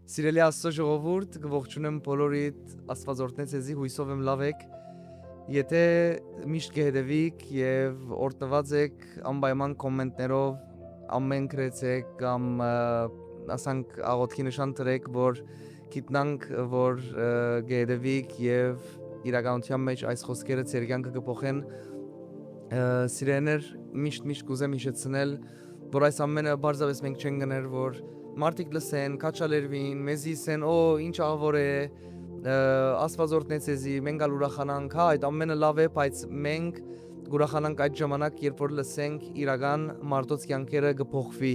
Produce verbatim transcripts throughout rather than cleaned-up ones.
Սիրելի Աստծո ժողովուրդ, կը ողջունեմ բոլորիդ, Աստված օրհնե ձեզի, յուսով եմ լաւ էք։ Եթե միշտ կը հետևիք եւ օրհնուած էք, անպայման կոմենտներով ամէն գրեցէք կամ, ը, ասանք, աղօթքի նշան դրէք, որ գիտնանք, որ, ը, կը հետևիք եւ իրականութեան մէջ այս խօսքերը ձեր կեանքը կը փոխեն։ Ը, սիրեներ, միշտ, միշտ կ'ուզեմ յիշեցնել, որ այս ամէնը պարզապէս մենք չենք գներ, որ մարդիկ լսեն, քաչալերուին, մեզի ըսեն, «Օ, ինչ աղուոր է, ը, Աստված օրհնե ձեզի», մենք ալ ուրախանանք, հա, այդ ամէնը լաւ է, բայց մենք կ'ուրախանանք այդ ժամանակ, երբ որ լսենք իրական մարդոց կեանքերը կը փոխուի,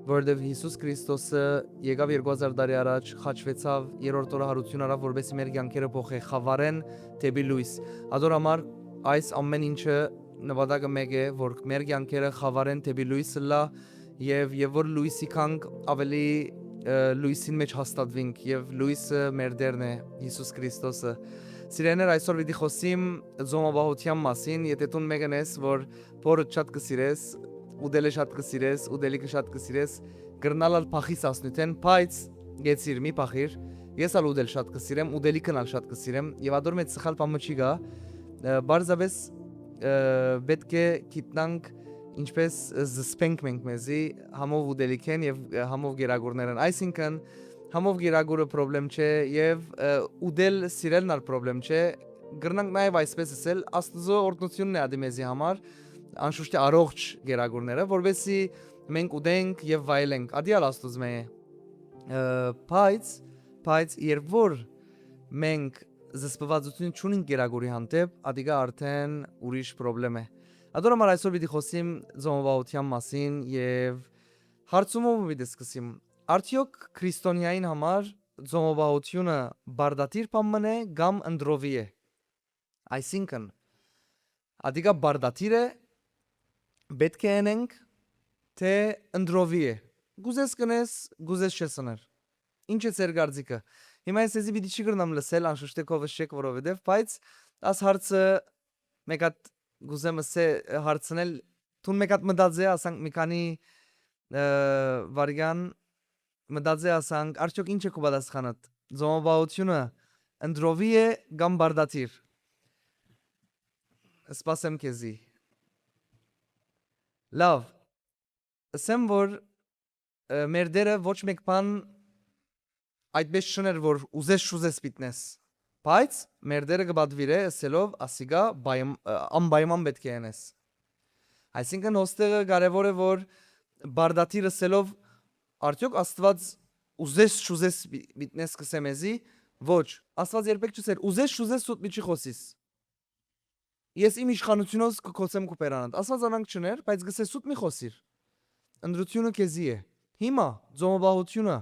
որովհետեւ Յիսուս Քրիստոսը եկաւ երկու հազար տարի առաջ, խաչուեցաւ, երրորդ օրը յարութիւն առաւ, որպեսզի մեր կեանքերը փոխէ խաւարէն դէպի լոյս։ Ատոր համար այս ամէն ինչը նպատակը մէկ է, որ մեր կեանքերը խաւարէն դէպի լոյս ըլլայ եւ, եւ որ լոյսի գանք աւելի, ը, լոյսին մէջ հաստատուինք եւ լոյսը մեր Տէրն է, Յիսուս Քրիստոսը։ Սիրեներ, այսօր պիտի խօսիմ ծոմապահութեան մասին, եթե դուն մէկն ես, որ փորը շատ կը սիրես, ուտելը շատ կը սիրես, ուտելիքը շատ կը սիրես, կրնալ ալ փախիս ասնութեն, բայց գեցիր, մի փախիր, ես ալ ուտել շատ կը սիրեմ, ուտելիքն ալ շատ կը սիրեմ, եւ ատոր մեջ սխալ բան մը չի գա, ը, պարզապէս, ը, պէտք է գիտնանք ինչպէս զսպենք մենք մեզի համով ուտելիքէն եւ, ը, համով կերակուրներէն, այսինքն համով կերակուրը պրոբլեմ չէ եւ, ը, ուտել սիրելն ալ պրոբլեմ չէ, կրնանք նաեւ այսպէս ըսել, Աստուծոյ օրհնութիւնն է ատի մեզի համար, անշուշտ առողջ կերակուրները, որպեսզի մենք ուտենք եւ վայելենք, ատի ալ Աստուծմէ է։ Ը, բայց, բայց երբ որ մենք զսպվածութիւն չունենք կերակուրի հանդէպ, ատիկա արդեն ուրիշ պրոբլեմ է։ Ատոր համար այսօր պիտի խօսիմ ծոմապահութեան մասին եւ հարցումով պիտի սկսիմ։ Արդեօք քրիստոնեային համար ծոմապահութիւնը պարտադիր բան մըն է կամ ընտրովի է։ Այսինքն, ատիկա պարտադիր է, պէտք է ընենք, թէ ընտրովի է։ Կ'ուզես կ'ընես, կ'ուզես չես ըներ։ Ինչ է ձեր կարծիքը։ Հիմա ես ձեզի պիտի չի կրնամ լսել, անշուշտ է քովս չէք որովհետեւ, բայց աս հարցը մէկ հատ կ'ուզեմ ըսե-, հարցնել, դուն մէկ հատ մտածէ, ասանք մի քանի, ը, վարյան մտածէ, ասանք, արդյոք ինչ է քու պատասխանդ։ Ծոմապահութիւնը ընտրովի է կամ պարտադիր։ Սպասեմ քեզի։ Լաւ, ըսեմ, որ, ը, մեր Տէրը ոչ մէկ բան այդպէս չըներ, որ ուզես չուզես պիտնես, բայց մեր Տէրը կը պատուիրէ ըսելով, ասիկա պայմ-, ը, անպայման պէտք է ընես։ Այսինքն, հոստեղը կարեւոր է, որ պարտադիր ըսելով, արդյոք Աստուած ուզես չուզես պի-, պիտնես կ'ըսէ մեզի, ոչ, Աստուած երբեք չ'ըսեր, ուզես չուզես սուտ մի չի խօսիս։ Ես իմ իշխանութիւնով կը գոցեմ քու բերանդ։ Աստուած անանք չըներ, բայց կ'ըսէ սուտ մի խօսիր։ Ընտրութիւնը քեզի է։ Հիմա, ծոմապահութիւնը,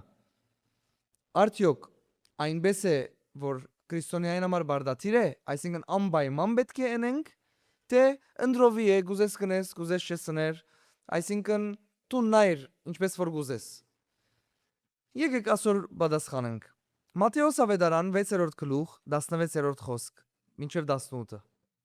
արդյոք այնպէս է, որ քրիստոնեային համար պարտադիր է, այսինքն անպայման պէտք է ընենք, թէ ընտրովի է, կ'ուզես կ'ընես, կ'ուզես չես ըներ, այսինքն դու նայր, ինչպէս որ կ'ուզես։ Եկեք ասոր պատասխանենք։ Մատթէոս աւետարան վեցերորդ գլուխ, տասնվեցերորդ խօսք, մինչեւ տասնութը։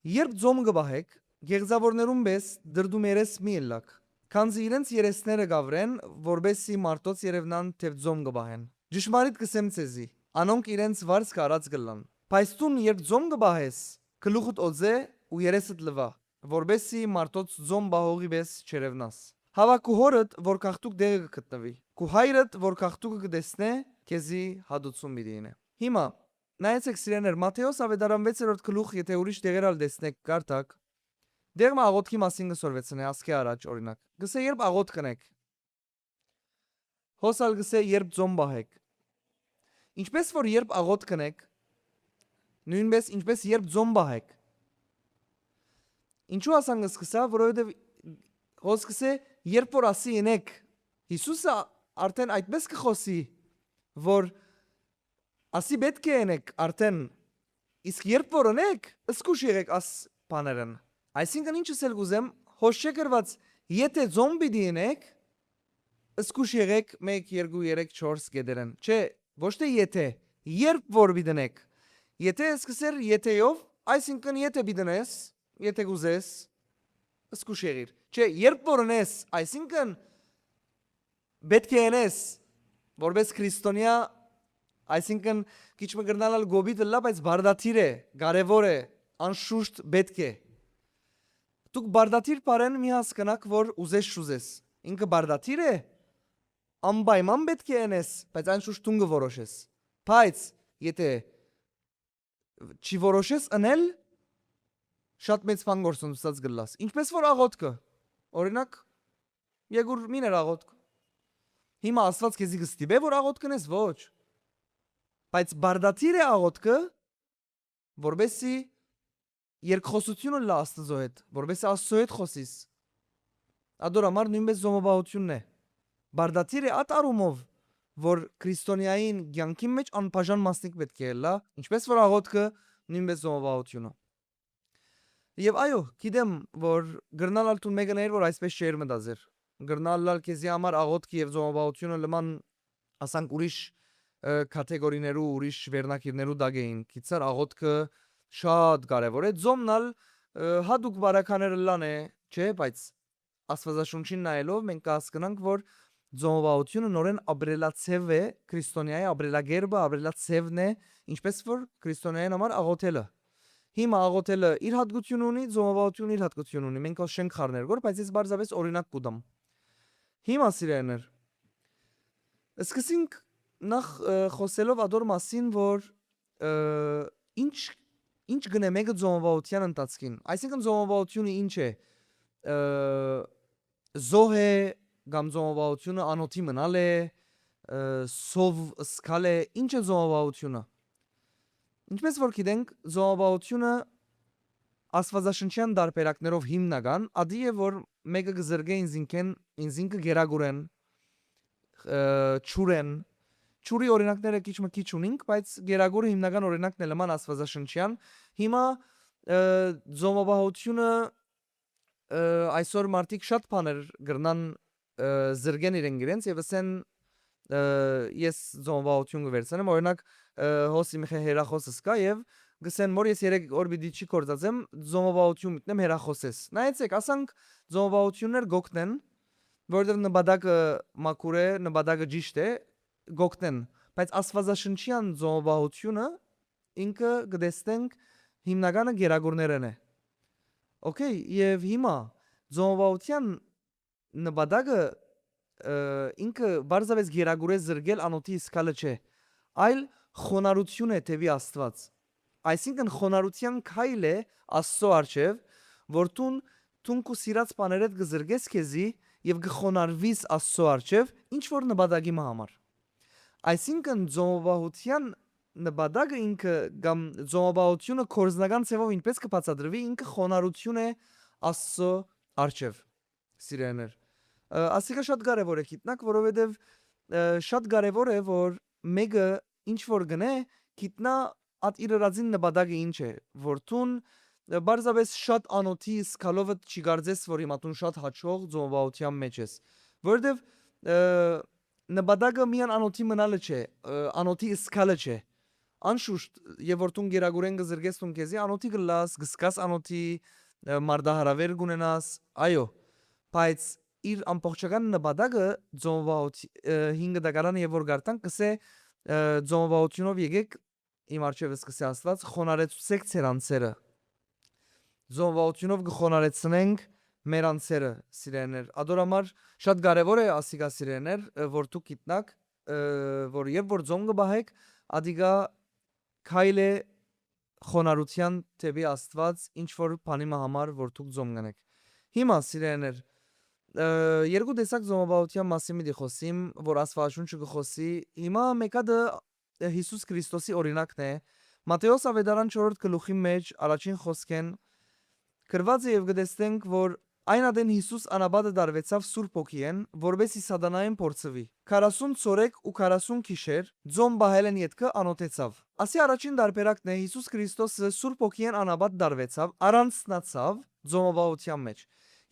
Երբ ծոմ կը պահէք, գեղձաւորներուն պէս դրդումերես մի ըլլաք, քանզի իրենց երեսները կ'աւրեն, որպէս զի մարդոց երեւնան թէ ծոմ կը պահեն։ Ճշմարիտ կ'ըսեմ ձեզի, անոնք իրենց վարձքը առած կ'ըլլան։ Բայց դուն, երբ ծոմ կը պահես, գլուխդ օծէ ու երեսդ լուայ, որպէս զի մարդոց ծոմ պահողի պէս չերեւնաս։ Հաւա քու հօրդ, որ գաղտուկ տեղը կը գտնուի, քու հայրդ, որ գաղտուկը կը տեսնէ, քեզի հատուցում պիտի ինէ։ Հիմա, նայեցեք, սիրեներ, Մատթէոս աւետարան վեցերորդ գլուխ, եթե ուրիշ տեղեր ալ տեսնէք, կարդաք, տեղ մը աղօթքի մասին կը սորվեցնէ, ասկէ առաջ, օրինակ։ Կ'ըսէ, երբ աղօթք կ'ընեք, հոս ալ կ'ըսէ, երբ ծոմ պահէք։ Ինչպէս որ երբ աղօթք կ'ընեք, նոյնպէս ինչպէս երբ ծոմ պահէք։ Ինչու ասանք սկսա, որովհետեւ հոս կ'ըսէ, երբ որ ասի ընեք, Յիսուսը արդեն այդպէս կը խօսի, որ ասի պէտք է ընեք արդեն, իսկ երբ որ ընեք, զգուշ եղեք աս բաներն։ Այսինքն, ինչ ըսել կ'ուզեմ, հոս չէ գրուած, եթե ծոմ պիտի ընեք, զգուշ եղեք մէկ, երկու, երեք, չորս կետերէն։ Չէ, ոչ թէ եթե, երբ որ պիտի ընեք։ Եթե սկսեր եթեով, այսինքն, եթե պիտի ընես, եթե կ'ուզես, զգուշ եղիր։ Չէ, երբ որ ընես, այսինքն, պէտք է ընես, որպէս քրիստոնեայ Այսինքն, քիչ մը կրնալ ալ կոպիտ ըլլայ, բայց բարդաթիր է, կարեւոր է, անշուշտ պէտք է։ Դուք բարդաթիր բառէն մի հասկնաք, որ ուզես չուզես։ Ինքը բարդաթիր է, անպայման պէտք է ընես, բայց անշուշտ դուն կը որոշես։ Բայց, եթե չի որոշես ընել, շատ մեծ բան գործընծաց կ'ըլլաս։ Ինչպես որ աղոթքը, օրինակ, երկուր մին էր աղոթք։ Հիմա Աստուած քեզի կը ստիպէ, որ աղոթք ընես, ոչ։ Բայց բարդաթիր է աղոթքը, որպեսզի երկխօսությունը ըլլայ Աստուծոյ հետ, որպեսզի Աստուծոյ հետ խօսիս։ Ատոր համար նոյնպէս զոմապահութիւնն է։ Բարդաթիր է այդ առումով, որ քրիստոնեային կեանքին մէջ անբաժան մասնիկ պէտք է ըլլայ, ինչպես որ աղոթքը, նոյնպէս զոմապահութիւնը։ Եւ այո, գիտեմ, որ կրնալ ալ դուն մեկը նայեր, որ այսպես չէր մտածեր։ Կրնալ ալ քեզի համար աղոթքը եւ զոմապահութիւնը լման, ասանք, ուրիշ, ը, կատեգորիներու, ուրիշ վերնագիրներու տակ էին։ Գիտցար, աղոթքը շատ կարեւոր է, ձոմն ալ, ը, հատուկ բարականեր ըլլան է, չէ՞, բայց Աստուածաշունչին նայելով մենք կհասկնանք, որ ձոմապահութիւնը նորեն ապրելաձեւ է, քրիստոնեայի ապրելակերպը, ապրելաձեւն է, ինչպես որ քրիստոնեային համար աղոթելը։ Հիմա աղոթելը իր հատկությունը ունի, ձոմապահութիւնը իր հատկությունը ունի։ Մենք հոս չենք խառներ գոր, բայց ես պարզապէս օրինակ կու տամ։ Հիմա, սիրելիներ, սկսենք նախ, ը, խօսելով ատոր մասին, որ, ը, ինչ, ինչ կ'ընէ մէկը ձոմապահութեան ընթացքին։ Այսինքն, ձոմապահութիւնը ինչ է, ը, զոհ է, կամ ձոմապահութիւնը անօթի մնալ է, ը, սով զգալ է, ինչ է ձոմապահութիւնը։ Ինչպես որ գիտենք, ձոմապահութիւնը աստուածաշնչեան տարբերակներով հիմնական, ատի է, որ մէկը կը զրկէ ինզինքէն, ինզինքը գերագուրէն, ը, ջուրէն, ջուրի օրինակները քիչ մը քիչ ունինք, բայց գերագուրը հիմնական օրինակն է լման աստուածաշնչեան։ Հիմա, ը, ձոմապահութիւնը, ը, այսօր մարդիկ շատ բաներ կրնան, ը, զրկեն իրենք իրենց եւ ըսեն, ը, ես ձոմապահութիւն կը վերցնեմ, օրինակ, ը, հոս իմ խե-, հեռախոսս կայ եւ կ'ըսեն, մոր ես երեք օր պիտի չի գործածեմ, ձոմապահութիւն մտնեմ, հեռախոսես։ Նայեցեք, ասանք, ձոմապահութիւններ կ'օգնեն, որովհետեւ նպատակը մաքուր է, նպատակը ճիշտ է, կ'օգնեն, բայց աստուածաշնչեան ձոմապահութիւնը ինքը կը տեսնենք հիմնականը գերագուրներէն է։ Okay, եւ հիմա ձոմապահութեան նպատակը, ը, ինքը պարզապէս գերագուրէ զրկել անօթի զգալը չէ, այլ խոնարհութիւն է դէպի Աստուած։ Այսինքն խոնարհութեան քայլ է Աստծո առջեւ, որ դուն, դուն քու սիրած բաներէդ կը զրկես քեզի եւ կը խոնարհվիս Աստծո առջեւ, ինչ որ նպատակի մը համար։ Այսինքն ձոմապահութեան նպատակը ինքը կամ ձոմապահութիւնը կորզնական ձևով ինչպես կը բացատրուի, ինքը խոնարհութիւն է Աստծո առջեւ, սիրելիներ։ Ը, ասիկա շատ կարեւոր է գիտնաք, որովհետեւ, ը, շատ կարեւոր է, որ մէկը ինչ որ կ'ընէ, գիտնայ ատ իր ըրածին նպատակը ինչ է, որ դուն, ը, պարզապէս շատ անօթի զգալովդ չի կարծես, որ հիմա դուն շատ հաճախ ձոմապահութեան մէջ ես, որովհետեւ, ը, նպատակը միայն անօթի մնալը չէ, ը, անօթի զգալը չէ։ Անշուշտ, եւ որ դուն գերագուրէն կը զրկես դուն քեզի, անօթի կ'ըլլաս, կ'զգաս անօթի, ը, մարտահրաւեր կ'ունենաս, այո, բայց իր ամբողջական նպատակը ձոմապահութի-, ը, հինգ դակարանը եւ որ գարտանք կ'ըսէ, ը, «Ձոմապահութիւնով եկէք իմ առջեւ», կ'ըսէ Աստուած, «խոնարհեցուցէք ձեր անձերը»։ Ձոմապահութիւնով կը խոնարհեցնենք մեր անձերը, սիրելիներ։ Ատոր համար շատ կարեւոր է ասիկա, սիրելիներ, ը, որ դուք գիտնաք, ը, որ երբ որ ձոմ կը պահէք, ատիկա քայլ է խոնարհութեան դէպի Աստուած, ինչ որ բանի մը համար որ դուք ձոմ կ'ընէք։ Հիմա, սիրելիներ, ը, երկու տեսակ ձոմապահութեան մասին պիտի խօսիմ, որ Աստուածաշունչը կը խօսի։ Հիմա մէկ հատը, ը, Յիսուս Քրիստոսի օրինակն է։ Մատթէոս Աւետարան չորրորդ գլուխի մէջ առաջին խօսքէն գրուած է եւ կը տեսնենք, որ այն ատեն Յիսուս անապատը տարուեցաւ Սուրբ Հոգիէն, որպէս զի սատանային փորձուի։ Քառասուն ցորեկ ու քառասուն գիշեր ձոմ պահելէն ետքը անօթեցաւ։ Ասի առաջին տարբերակն է, Յիսուս Քրիստոսը Սուրբ Հոգիէն անապատ տարուեցաւ, առանձնացաւ ձոմապահութեան մէջ։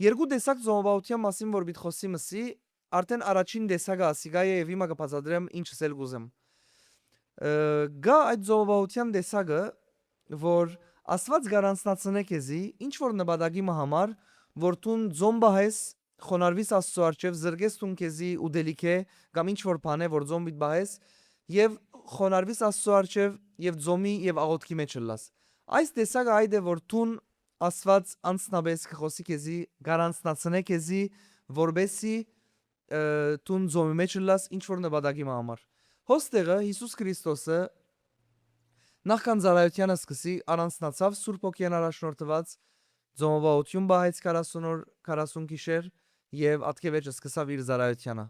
Երկու տեսակ ձոմապահութեան մասին որ պիտի խօսի մսի, արդեն առաջին տեսակը ասիկա է եւ հիմա կը բացատրեմ ինչ ըսել կ'ուզեմ։ Ը, կայ այդ ձոմապահութեան տեսակը, որ Աստուած կառանձնացնէ քեզի ինչ որ նպատակի մը համար, որ դուն ձոմ պահես, խոնարհվիս Աստծո առջեւ, զրկես դուն քեզի ուտելիքէ կամ ինչ որ բանէ, որ ձոմ պիտի պահես, եւ խոնարհուիս Աստծո առջեւ եւ ծոմի եւ աղօթքի մէջ ըլլաս։ Այս տեսակը այդ է, որ դուն Աստուած անձնապէս կը խօսի քեզի, կ'առանձնացնէ քեզի, որպէսզի, ը, դուն ծոմի մէջ ըլլաս ինչ որ նպատակի մը համար։ Հոս տեղը Յիսուս Քրիստոսը նախքան ծառայութեանը սկսի, առանձնացաւ Սուրբ Հոգիէն առաջնորդուած, ծոմապահութիւն պահեց քառասուն օր, քառասուն գիշեր եւ ատկէ վեճ սկսաւ իր ծառայութեանը։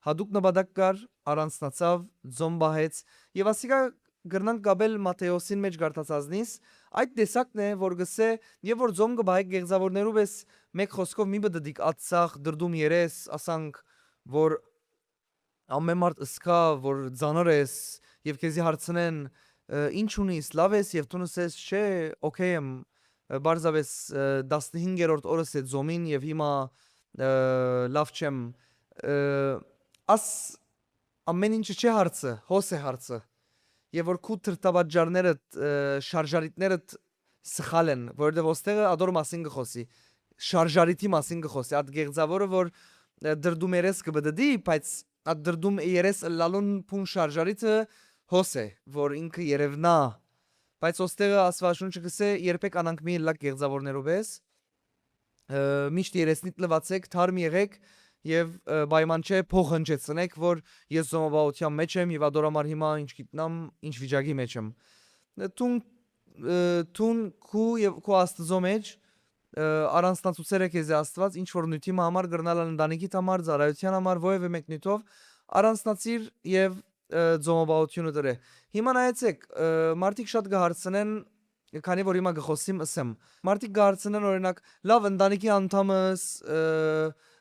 Յատուկ նպատակ կար, առանձնացաւ, ծոմ պահեց եւ ասիկա կրնանք կապել Մատթէոսին մէջ կարդացածնից, այդ տեսակն է, որ կ'ըսէ, եւ որ ծոմ կը պահէք կեղծաւորներու պէս, մէկ խօսքով մի պտտիկ ատսախ, դրդում երես, ասանք, որ ամէն մարդ ըսկայ, որ ծանր ես, եւ քեզի հարցնեն, ը, «Ի՞նչ ունիս, լաւ ես», եւ դուն ըսես, «Չէ, օքէյ եմ», ը, պարզապէս, ը, տասնհինգերորդ օրս է ծոմին եւ հիմա, ը, լաւ չեմ, ը, աս ամէն ինչը չէ հարցը, հոս է հարցը։ Եւ որ քու թրթապատճառներդ, ը, շարժարիտներդ սխալ են, որովհետեւ ոստեղը ադոր մասին կը խօսի, շարժարիտի մասին կը խօսի, այդ գեղձաւորը, որ, ը, դրդում երես կը պտտի, բայց այդ դրդում երես ըլլալուն բուն շարժարիտը հոս է, որ ինքը երեւնայ, բայց ոստեղը Աստուածաշունչը կ'ըսէ, «Երբեք անանկ մի ըլլաք գեղձաւորներու պէս, ը, միշտ երեսնիդ լուացէք, թարմ եղէք եւ, ը, պայման չէ, փոխ հնչեցնէք, որ ես ծոմապահութեան մէջ եմ եւ ադոր համար հիմա ինչ գիտնամ, ինչ վիճակի մէջ եմ»։ Ը, դուն, ը, դուն քու եւ քու Աստուծոյ մէջ, ը, առանձնացուցեր է քեզի Աստուած, ինչ որ նիւթի մը համար կրնալ ալ, ընտանիքիդ համար, ծառայութեան համար, որեւէ մէկ նիւթով առանձնացիր եւ, ը, ծոմապահութիւնը դրէ։ Հիմա նայեցէք, ը, մարդիկ շատ կը հարցնեն, քանի որ հիմա կը խօսիմ, ըսեմ, մարդիկ կը հարցնեն, օրինակ, լաւ, ընտանիքի անդամս, ը,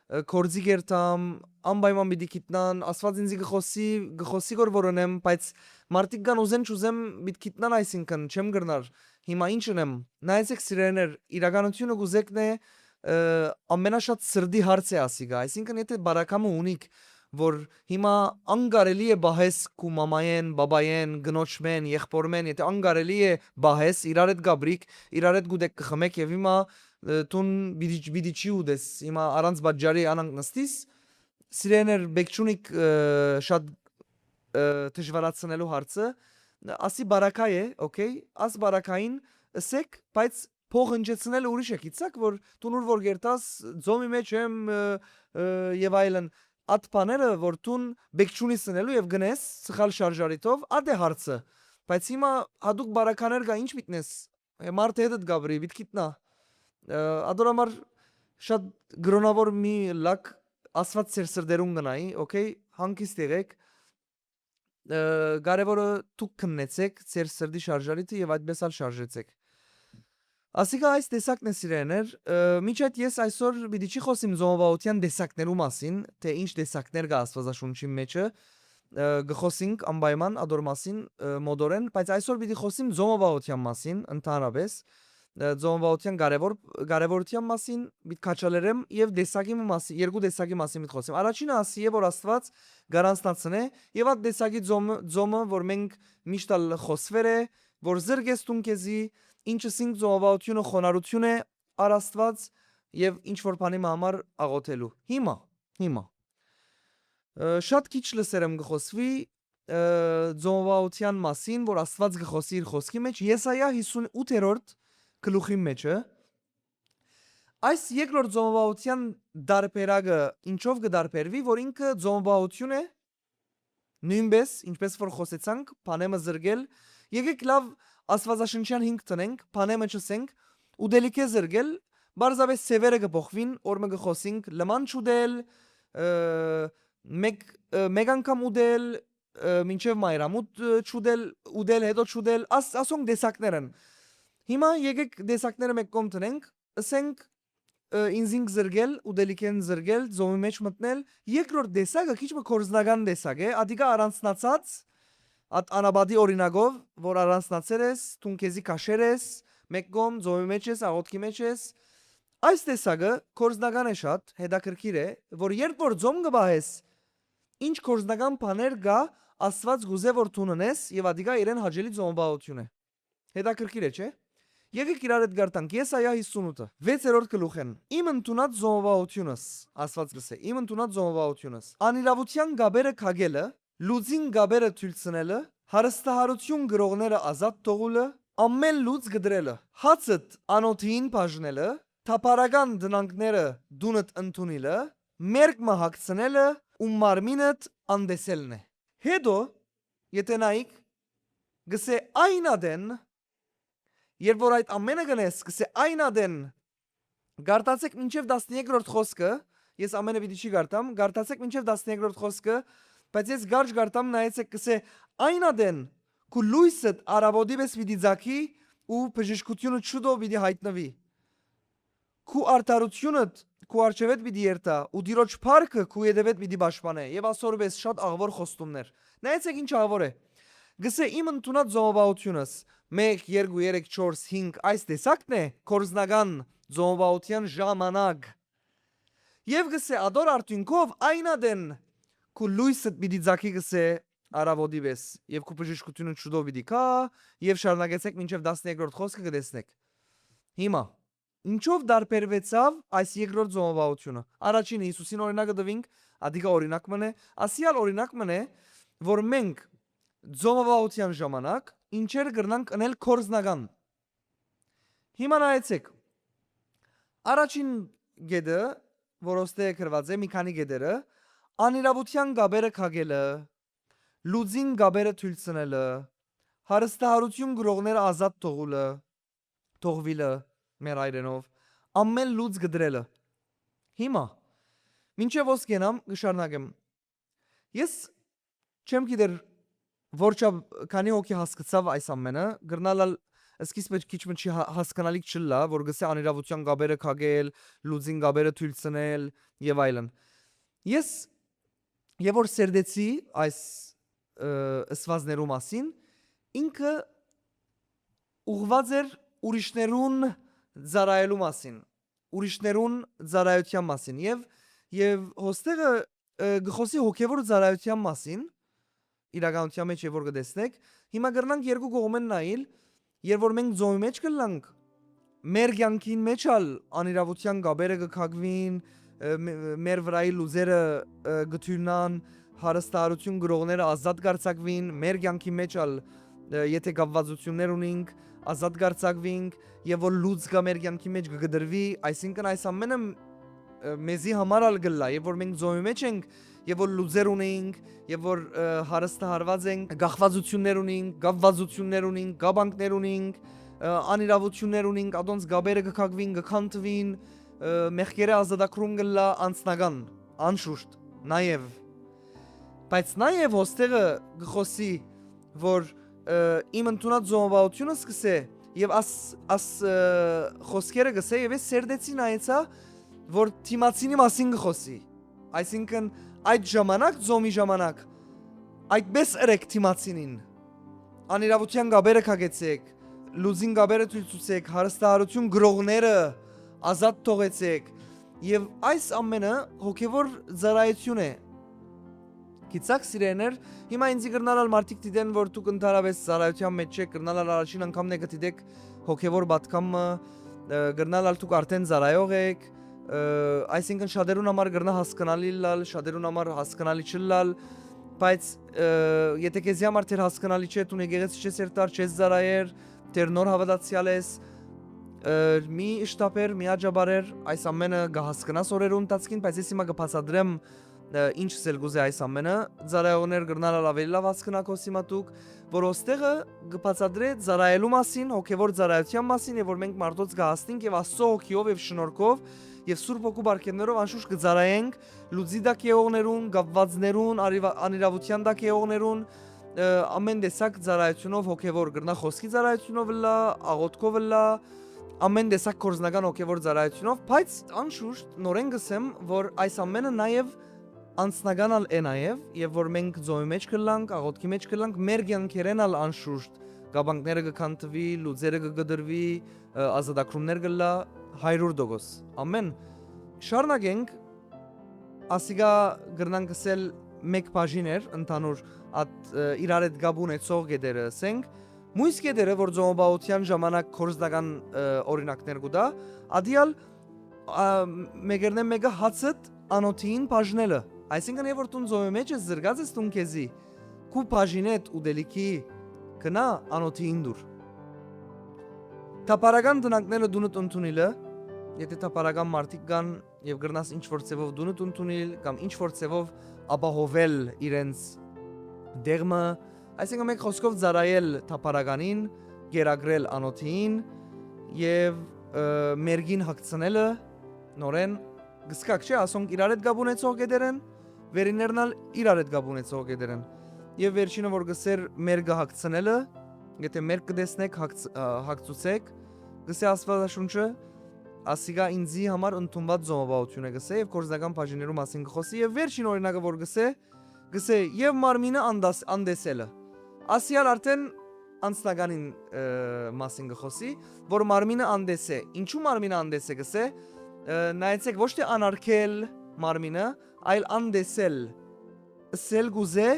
ը, գործի կերտամ, անպայման պիտի գիտնան, Աստուած ինձի կը խօսի, կը խօսի որ որ ընեմ, բայց մարդիկ կան ուզեն չուզեմ պիտի գիտնան, այսինքն չեմ կրնար, հիմա ինչ ընեմ։ Նայեցեք, սիրելիներ, իրականությունը կուզեկն է, ը, ամենաշատ սրտի հարց է ասիկա, այսինքն եթե բարակամը ունիք, որ հիմա անկարելի է պահես քու մամայեն, բաբայեն, կնոջմեն, եղբորմեն, եթե անկարելի է պահես, իրար հետ կապրիք, իրար հետ գուտեք կը խմեք եւ հիմա, ը, դուն պիտի, պիտի չի ուտես, հիմա առանց պատճառի անանկ նստիս, սիրելիներ, պէք չունիք, ը, շատ, ը, դժվարացնելու հարցը, ասի բարակայ է, օքեյ, աս բարակային ըսեք, բայց փոխ հնչեցնել ուրիշ է, գիտցաք, որ դուն ուր որ կերտաս, ծոմի մէջ եմ, ը, ը, եւ այլն, այդ բաները, որ դուն պէք չունի սնելու եւ գնես սխալ շարժարիտով, ատ է հարցը, բայց հիմա յատուկ բարականեր կա, ինչ միտնես, մարդը հետդ կապրի, պիտի գիտնայ, ը, ադոր համար շատ գրոնաւոր մի լակ, Աստուած ձեր սրտերուն գնայի, օքեյ, հանգիստ եղեք, ը, կարեւորը դուք քննեցեք ձեր սրտի շարժարիթը եւ այդպես ալ շարժեցեք։ Ասիկա այս տեսակն է, սիրելիներ, ը, մինչ այդ ես այսօր պիտի չի խոսիմ ծոմապահութեան տեսակներու մասին, թե ինչ տեսակներ կա Աստուածաշունչի մեջը, ը, կը խոսինք անպայման ադոր մասին, ը, մոտորեն, բայց այսօր պիտի խոսիմ ծոմապահութեան մասին, ընդհանրապես, ը, ծոմապահութեան կարեւոր, կարեւորութեան մասին պիտի քաջալերեմ եւ տեսակի մը մասին, երկու տեսակի մասին պիտի խոսեմ։ Առաջինը ասի է, որ Աստուած գարանցնացնէ եւ այդ տեսակի ծոմը, ծոմը, որ մենք միշտ ալ խոսվեր է, որ զրկես դուն քեզի, ինչ ըսինք, ծոմապահութիւնը խոնարհութիւն է առ Աստուած եւ ինչ որ բանի մը համար աղօթելու։ Հիմա, հիմա։ Ը, շատ քիչ լսեր եմ կը խոսվի, ը, ծոմապահութեան մասին, որ Աստուած կը խօսի իր խօսքի մէջ, Եսայա հիսուն ութերորդ գլուխի մէջը։ Այս երկրորդ ծոմապահութեան դարբերակը ինչով կը դարբերվի, որ ինքը ծոմապահութիւն է, նոյնպէս, ինչպես որ խօսեցանք, բանեմը զրկել, եկեք լաւ Աստուածաշնչեան հիմք տնենք, բանեմը չըսենք, ուտելիքը զրկել, պարզապէս սեւերը կը փոխվին, օր մը կը խօսինք լման չուտել, ը, մեկ, ը, մեկ անգամ ուտել, ը, մինչեւ մայրամուտ, ը, չուտել, ուտել, հետո չուտել, աս-, ասոնք տեսակներ են։ Հիմա եկեք տեսակները մեկ կողմ տնենք, ըսենք, ը, ինզինք զրկել, ուտելիքեն զրկել, ծոմի մէջ մտնել, երկրորդ տեսակը քիչ մը կորզնական տեսակ է, ադիկա առանձնացած, այդ անապատի օրինակով, որ առանձնացեր ես, դուն քեզի քաշեր ես, մեկ կողմ, ծոմի մէջ ես, աղօթքի մէջ ես, այս տեսակը կորզնական է շատ, հետաքրքիր է, որ երբ որ ծոմ կը պահես, ինչ կորզնական բաներ կա, Աստուած կուզէ որ դուն ընես եւ ադիկա իրեն հաճելի ծոմապահութիւն է։ Հետաքրքիր է, չէ՞։ Եկեք իրար հետ գարտանք, Եսայա հիսուն ութը, վեցերորդ գլուխեն։ «Իմ ընդունած ծոմապահութիւնս», Աստուած կ'ըսէ, «իմ ընդունած ծոմապահութիւնս, անիրաւութեան կապերը քակելը, լուծին կապերը թոյլցնելը, հարստահարութիւն գրողները ազատ թողուլը, ամէն լուծ կտրելը, հացդ անօթիին բաժնելը, թափառական տնանքները դունդ ընդունիլը, մերկ մը հագցնելը ու մարմինդ անտեսելն է։ Հետո, եթէ նայիք, գսէ այն ատեն, երբ որ այդ ամէնը կնես, գսէ այն ատեն, կարդացեք մինչեւ տասներկրորդ խօսքը, ես ամէնը պիտի չի կարդամ, կարդացեք մինչեւ տասներկրորդ խօսքը, բայց ես կարճ կարդամ, նայեցեք, գսէ այն ատեն, քու լոյսդ արաւոտի պէս պիտի ձագի ու բժշկութիւնը շուտով պիտի յայտնուի։ Քու արդարութիւնդ քու առջեւէդ պիտի երթայ ու Տիրոջ փառքը քու ետեւէդ պիտի պաշտպանէ, եւ ասոր պէս շատ աղուոր խոստումներ։ Նայեցեք ինչ աղուոր է։ Գսէ իմ ընդունած զոմովաութիւնս, մէկ, երկու, երեք, չորս, հինգ, այս տեսակն է, կորզնական զոմովաութեան ժամանակ։ Եւ գսէ ադոր արդիւնքով այն ատեն քու լոյսդ պիտի ձագի, գսէ արաւոտի պէս, եւ քու բժշկութիւնը շուտով պիտի գայ, եւ շարունակեցեք մինչեւ տասներկրորդ խօսքը կը տեսնեք։ Հիմա, ինչով տարբերուեցաւ այս երկրորդ զոմովաութիւնը։ Առաջինը Յիսուսին օրինակը տուինք, ադիկա օրինակ մըն է, ասիալ օրինակ մըն է, որ մենք զոմովաութեան ժամանակ ինչեր կրնանք ընել կորզնական։ Հիմա նայեցեք, առաջին գետը, որ ոստե գրուած է, մի քանի գետերը, անիրաւութեան կապերը քակելը, լուծին կապերը թոյլ ցնելը, հարստահարութիւն գրողները ազատ թողուլը, թողուիլը, մեր այրենով, ամէն լուծ կտրելը։ Հիմա, մինչեւ ոս կենամ, կը շարունակեմ։ Ես չեմ գիտեր, որ չափ քանի հոգի հասկցաւ այս ամէնը, կրնալ ալ սկիզբը քիչ մը չի հա-, հասկանալիք չլա, որ գսե անիրաւութեան կապերը քակել, լուծին կապերը թոյլ ցնել եւ այլն։ Ես, եւ որ սերտեցի այս, ը, ըսվածներու մասին, ինքը ուղղված էր ուրիշներուն ծառայելու մասին, ուրիշներուն ծառայութեան մասին եւ, եւ հոստեղը, ը, գը խոսի հոգեվոր ծառայութեան մասին, իրականութեան մեջ եւ որ կը տեսնեք, հիմա կրնանք երկու կողմէն նայիլ, երբ որ մենք ծոմի մեջ կլանք, մեր կյանքին մեջ ալ անիրաւութեան կապերը կը քակվին, ը, մե-, մեր վրայի լուծերը, ը, կը թոյլնան, հարստահարութիուն գրողները ազատ կարձակվին, մեր կյանքի մեջ ալ, ը, եթէ կապվածություններ ունինք, ազատ կարձակվինք, եւ որ լուծ կա մեր կյանքի մեջ կը կտրվի, այսինքն այս ամենը, ը, մեզի համար ալ կլլայ, եւ որ մենք ծոմի մեջ ենք, եւ որ լուծեր ունենք, եւ որ, ը, հարստահարված ենք, կախվածություններ ունենք, կապվածություններ ունենք, կապանքներ ունենք, ը, անիրաւություններ ունենք, ադոնց կապերը կը քակվին, կը քանդվին, ը, մեղքերը ազատագրում կլլայ անձնական, անշուշտ, նաեւ։ Բայց նաեւ հոստեղը կը խոսի, որ, ը, իմ ընդունած զոմովաութիւնը սկսե, եւ աս, աս, ը, խոսքերը կսե, եւ ես սերտեցի նայեցայ, որ դիմացինի մասին կը խոսի։ Այսինքն, այդ ժամանակ, ծոմի ժամանակ, այդպես ըրեք դիմացինին։ Անիրաւութեան կապերը քակեցեք, լուծին կապերը թոյլ ցուցեք, հարստահարութիուն գրողները ազատ թողեցեք, եւ այս ամենը հոգեվոր ծառայութիւն է։ Գիտցաք, սիրեներ, հիմա ինձի կրնալ ալ մարդիկ դիտեն, որ դուք ընդհանրապես ծառայութեան մեջ չեք, կրնալ ալ առաջին անգամն է կը դիտեք հոգեվոր պատգամը, ը, կրնալ ալ դուք արդեն ծառայող եք, ը, այսինքն շատերուն համար կրնա հասկանալի լալ, շատերուն համար հասկանալի չլալ, բայց, ը, եթե քեզի համար թեր հասկանալի չէ, դուն եկեղեցի չես երթար, չես ծառայեր, թեր նոր հաւատացեալ ես, ը, մի իշտապեր, մի աջաբարեր, այս ամենը կը հասկնաս օրերու ընթացքին, բայց ես հիմա կը բացատրեմ, ը, ինչ սել կուզե այս ամենը, ծառայողներ կրնալ ալ ավելի լաւ հասկնաք հոս հիմա դուք, որ ոստեղը կը բացատրե ծառայելու մասին, հոգեվոր ծառայութեան մասին, եւ որ մենք մարդոց կը հասնենք եւ Աստծո հոգիով եւ շնորհքով եւ Սուրբ Հոգու բարքերներով անշուշտ կը ծառայենք լուծի տակ եղողներուն, կապվածներուն, արիվա-, անիրաւութեան տակ եղողներուն, ը, ամեն տեսակ ծառայությունով հոգեվոր, կրնա խոսքի ծառայությունով ըլլայ, աղոթքով ըլլայ, ամեն տեսակ կորզնական հոգեվոր ծառայությունով, բայց անշուշտ նորեն կսեմ, որ այս ամենը նաեւ անձնական ալ է նաեւ, եւ որ մենք ծոմի մեջ կլանք, աղոթքի մեջ կլանք, մեր կյանքերեն ալ անշուշտ կապանքները կը քանդվի, լուծերը կը կտրվի, ը, ազատագրումներ կլա հարիւր տոկոս։ Ամեն։ Շարունակենք, ասիկա կրնանք ասել մեկ բաժին էր, ընդհանուր այդ, ը, իրար հետ կապ ունեցող գետերը, ասենք, մոյս գետերը, որ ծոմոբաուութեան ժամանակ կորզնական, ը, օրինակներ կու տայ, ադիալ, ա, մեկերնեն մեկը հացդ անօթիին բաժնելը։ Այսինքն, երբ որ դուն ծոմի մեջ ես, զրկած ես դուն քեզի, քու բաժինէդ ուտելիքի, գնա անօթիին դուր։ Թափառական տնակները դունդ ընդունիլը, եթե թափառական մարդիկ կան եւ կրնաս ինչ որ ձեւով դունդ ընդունիլ կամ ինչ որ ձեւով ապահովել իրենց դեղմը, այսինքն, մէկ խօսքով, ծառայել թափառականին, կերակրել անօթիին եւ, ը, մերգին հագցնելը, նորեն, գսկակ չէ, ասոնք իրար հետ կապ ունեցող կետեր են, վերիններն ալ իրար հետ կապ ունեցող կետեր են։ Եւ վերջինը, որ գսեր մերգը հագցնելը, եթե մերգ կը տեսնէք, հագց-, ը, հագցուցէք, գսէ Աստուածաշունչը, ասիկա ինձի համար ընդունուած ծոմովաութիւն է, գսէ, եւ գործնական բաժիններու մասին կը խօսի, եւ վերջին օրինակը, որ գսէ, գսէ, եւ մարմինը անդաս-, անդեսելը։ Ասիալ արդեն անձնականին, ը, մասին կը խօսի, որ մարմինը անդես է։ Ինչու մարմինը անդես է, գսէ, ը, նայեցեք, ոչ թե անարգել մարմինը, այլ անդեսել։ Սել կուզէ,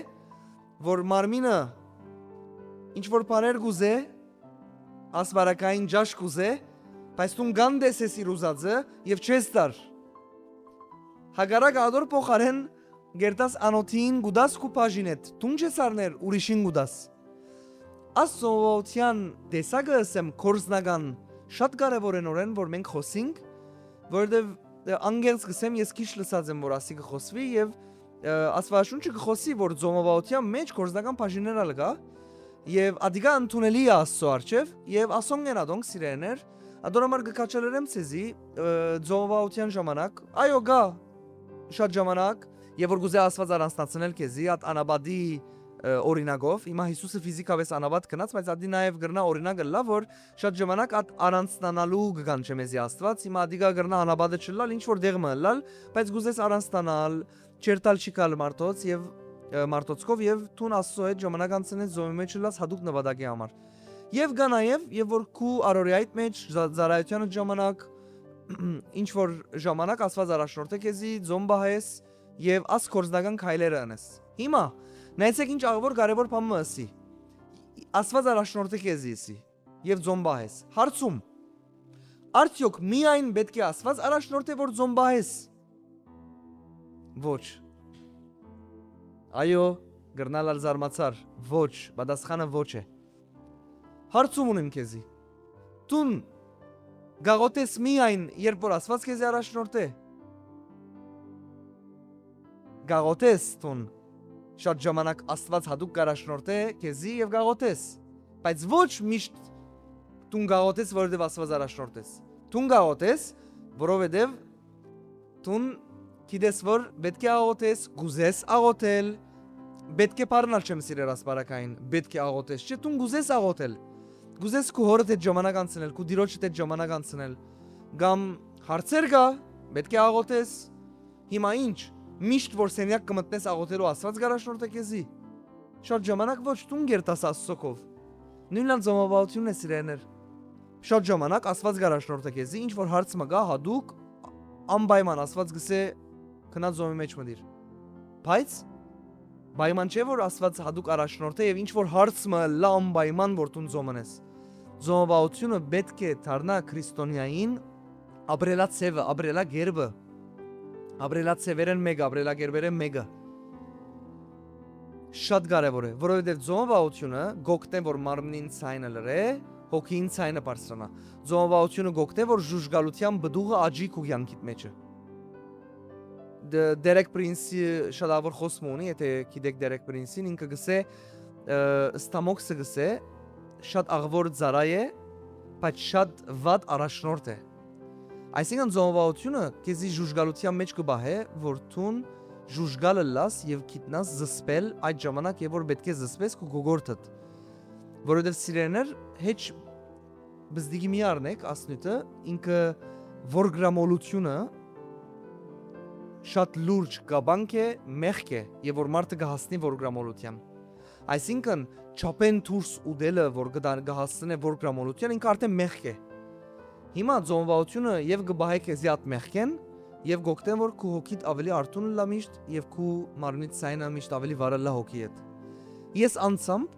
որ մարմինը ինչ որ բաներ կուզէ, ասպարակային ճաշ կուզէ, բայց դուն կանդեսես իր ուզածը եւ չես տար։ Հակառակը, ատոր փոխարէն կերտաս անօթիին, կուտաս քու բաժինէդ, դուն չես առներ, ուրիշին կուտաս։ Աս ծոմովաութեան տեսակը, ըսեմ, կորզնական շատ կարեւոր է նորեն, որ մենք խօսինք, որովհետեւ, ը, անկեղծ կ'ըսեմ, ես քիչ լսած եմ, որ ասի կը խօսուի, եւ, ը, Աստուածաշունչը կը խօսի, որ ծոմովաութեան մէջ կորզնական բաժիններ ալ կայ, եւ ատիկա ընդունելի է Աստծո առջեւ, եւ ասոնք են ատոնք, սիրելիներ, ատոր համար կը քաջալերեմ ձեզի, ը, ծոմովաութեան ժամանակ, այո, կայ շատ ժամանակ, եւ որ կուզէ Աստուած առանձնացնել քեզի, ատ անապատի, ը, օրինակով, հիմա Յիսուսը ֆիզիկավէս անապատ գնաց, բայց ատի նաեւ կրնայ օրինակ ըլլայ, որ շատ ժամանակ ատ առանձնանալու կը կանչէ մեզի Աստուած, հիմա ատիկա կրնայ անապատը չըլլալ, ինչ որ դեղմը ըլլալ, բայց կուզես առանձնանալ, չերթալ չի գալ մարդոց եւ, ը, մարդոցքով, եւ դուն Աստծո հետ ժամանակ անցնես ծոմի մէջ ըլլաս յատուկ նպատակի համար։ Եւ կայ նաեւ, եւ որ քու առօրեայիդ մէջ, զա-, ծառայութեանդ ժամանակ, ինչ որ ժամանակ Աստուած առաջնորդէ քեզի, ծոմ պահես եւ աս կորզնական քայլերը ընես։ Հիմա, նայեցեք ինչ աղ-, որ կարեւոր բան մը ըսի։ Աստուած առաջնորդէ քեզի, ըսի, եւ ծոմ պահես։ Հարցում. արդեօք միայն պէտք է Աստուած առաջնորդէ, որ ծոմ պահես։ Ոչ։ Այո, կրնալ ալ զարմացար։ Ոչ, պատասխանը ոչ է։ Հարցում ունեմ քեզի։ Դուն կաղոթես միայն, երբ որ Աստուած քեզի առաջնորդէ։ Կաղոթես դուն։ Շատ ժամանակ Աստուած յատուկ կ'առաջնորդէ քեզի եւ կաղոթես։ Բայց ոչ միշտ դուն կաղոթես, որովհետեւ Աստուած առաջնորդես։ Դուն կաղոթես, որովհետեւ դուն գիտես, որ պէտք է աղոթես, կ'ուզես աղոթել, պէտք է բառն ալ չեմ սիրեր ասպարակային, պէտք է աղոթես, չէ, դուն կ'ուզես աղոթել, կ'ուզես քու հորդ հետ ժամանակ անցնել, քու տիրոջդ հետ ժամանակ անցնել, կամ հարցեր կայ, պէտք է աղոթես, հիմա ինչ, միշտ որ սենեակ կը մտնես աղոթելու, Աստուած կ'առաջնորդէ քեզի, շատ ժամանակ ոչ, դուն կ'երթաս Աստծոքով, նոյնքան ծոմապահութիւնն է, սիրելիներ, շատ ժամանակ Աստուած կ'առաջնորդէ քեզի, ինչ որ հարց մը կայ, յատուկ, անպայման Աստուած կ'ըսէ, «Գնա ծոմի մէջ մտիր»։ Բայց պայման չէ, որ Աստուած յատուկ առաջնորդէ եւ ինչ որ հարց մը ըլլայ անպայման որ դուն ծոմ ընես։ Ծոմապահութիւնը պէտք է դառնայ քրիստոնեային ապրելաձեւը, ապրելակերպը, ապրելաձեւերէն մէկը, ապրելակերպերէն մէկը։ Շատ կարեւոր է, որովհետեւ ծոմապահութիւնը կ'օգնէ, որ մարմնին ձայնը լռէ, հոգին ձայնը բարձրանայ։ Ծոմապահութիւնը կ'օգնէ, որ ժուժկալութեան պտուղը աճի քու կեանքիդ մէջը։ Դ-, Դերեկ Պրինսի շատ աղ որ խօս մը ունի, եթե գիտէք Դերեկ Պրինսին, ինքը կ'ըսէ, ը, Սթամոքսը կ'ըսէ, շատ աղ որ ծառայ է, բայց շատ վատ առաջնորդ է։ Այսինքն ծոմապահութիւնը քեզի ժուժկալութեան մէջ կը պահէ, որ դուն ժուժկալ ըլլաս եւ գիտնաս զսպել այդ ժամանակ, երբ որ պէտք է զսպես քու կոկորդդ։ Որովհետեւ, սիրելիներ, հեչ բզդիգի մի առնեք, ասնիւթը, ինքը որգրամոլութիւնը շատ լուրջ կապանք է, մեղք է, եւ որ մարդը կը հասնի որգրամոլութեան։ Այսինքն, չափէն դուրս ուտելը, որ կը դան-, կը հասցնէ որգրամոլութեան, ինքը արդեն մեղք է։ Հիմա ծոմապահութիւնը եւ կը պահէ քեզի ատ մեղքէն, եւ կ'օգնէ, որ քու հոգիդ աւելի արթուն ըլլայ միշտ եւ քու մարմնիդ ձայնը միշտ աւելի վառ ըլլայ հոգի հետ։ Ես անձամբ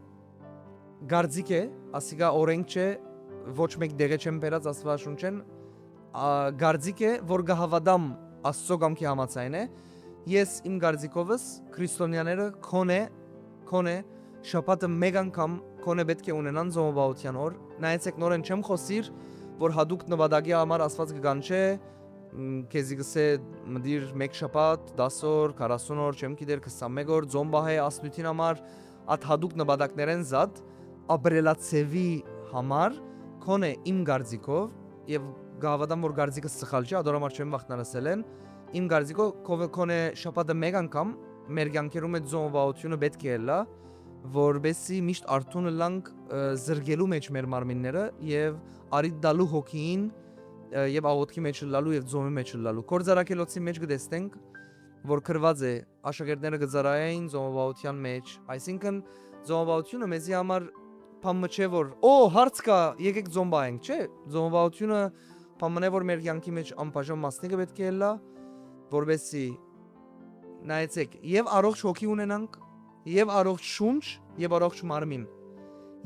կարծիք է, ասիկա օրենք չէ, ոչ մէկ դեղէ չեմ բերած Աստուածաշունչէն, ա, կարծիք է, որ կը հաւատամ Աստծո կամքի համաձայն է, ես իմ կարծիքովս քրիստոնեաները քոնէ, քոնէ շաբաթը մէկ անգամ քոնէ պէտք է ունենան ծոմովաութեան օր։ Նայեցէք, նորէն չեմ խօսիր, որ յատուկ նպատակի համար Աստուած կը կանչէ, մ, քեզի կ'ըսէ, մտիր մէկ շաբաթ, դաս օր, քառասուն օր, չեմ գիտեր, քսանմէկ օր, ծոմ պահէ ազնիւթին համար, այդ յատուկ նպատակներէն զատ, ապրելաձեւի համար, քոնէ իմ կարծիքով, եւ կը հաւատամ, որ կարծիքս սխալ չէ, ատոր համար չեմ վախնար ըսելէն, իմ կարծիքով, քո-, քոնէ շաբաթը մէկ անգամ մեր կեանքերու մէջ ծոմովաութիւնը պէտք է ըլլայ, որպէսզի միշտ արթուն ըլլանք, ը, զրկելու մէջ մեր մարմինները եւ առիթ տալու հոգիին, ը, եւ աղօթքի մէջ ըլլալու եւ ծոմի մէջ ըլլալու։ Գործարակելոցի մէջ կը տեսնենք, որ գրուած է, աշակերտները կը ծառայեն ծոմովաութեան մէջ, այսինքն, ծոմովաութիւնը մեզի համար բան մը չէ, որ, «Օ, հարց կայ, եկեք ծոմ պահենք», չէ, ծոմովաութիւնը բան մը է, որ մեր կեանքի մէջ անբաժան մասնիկը պէտք է ըլլայ, որպէսզի, նայեցէք, եւ առողջ հոգի ունենանք, եւ առողջ շունչ, եւ առողջ մարմին։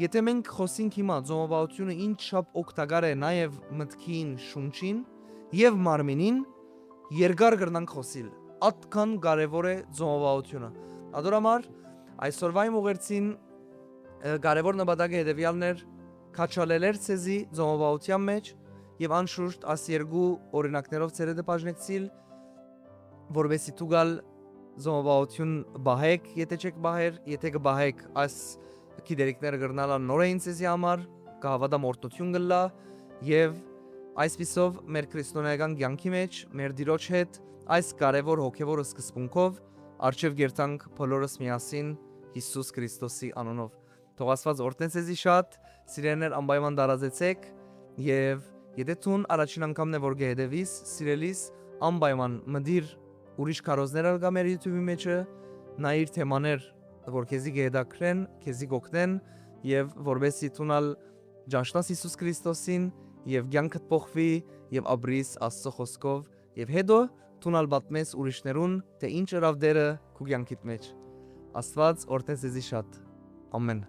Եթէ մենք խօսենք հիմա, ծոմովաութիւնը ինչ չափ օգտակար է նաեւ մտքին, շունչին եւ մարմինին, երկար կրնանք խօսիլ։ Ատքան կարեւոր է ծոմովաութիւնը։ Ատոր համար այսօրվա իմ ուղերձին, ը, կարեւոր նպատակը հետեւեալն էր, քաջալերել ձեզի ծոմովաութեան մէջ եւ անշուշտ աս երկու օրինակներով ձեր հետ բաժնեկցիլ, որպէսզի դուք ալ ծոմովաութիւն պահէք, եթէ չեք պահեր, եթէ կը պահէք, այս գիտելիքները կրնալան նորէն ձեզի համար, կը հաւատամ օրհնութիւն կ'ըլլայ, եւ այսպիսով մեր քրիստոնէական կեանքի մէջ, մեր Տիրոջ հետ, այս կարեւոր հոգեւոր սկզբունքով, առջեւ կերթանք բոլորս միասին Յիսուս Քրիստոսի անունով։ Թող Աստուած օրհնէ ձեզի շատ, սիրելիներ, անպայման տարածեցէք, եւ եթէ դուն առաջին անգամն է, որ կը հետեւիս, սիրելիս, անպայման մտիր, ուրիշ քարոզներ ալ կայ մեր YouTube-ի մէջը, նայիր թեմաներ, որ քեզի կը հետաքրեն, քեզի կ'օգնեն, եւ որպէսզի դուն ալ ճանչնաս Յիսուս Քրիստոսին, եւ կեանքդ փոխուի, եւ ապրիս Աստծո խօսքով, եւ հետո դուն ալ պատմես ուրիշներուն, թէ ինչ ըրաւ Տէրը քու կեանքիդ մէջ։ Աստուած օրհնէ ձեզի շատ։ Ամեն։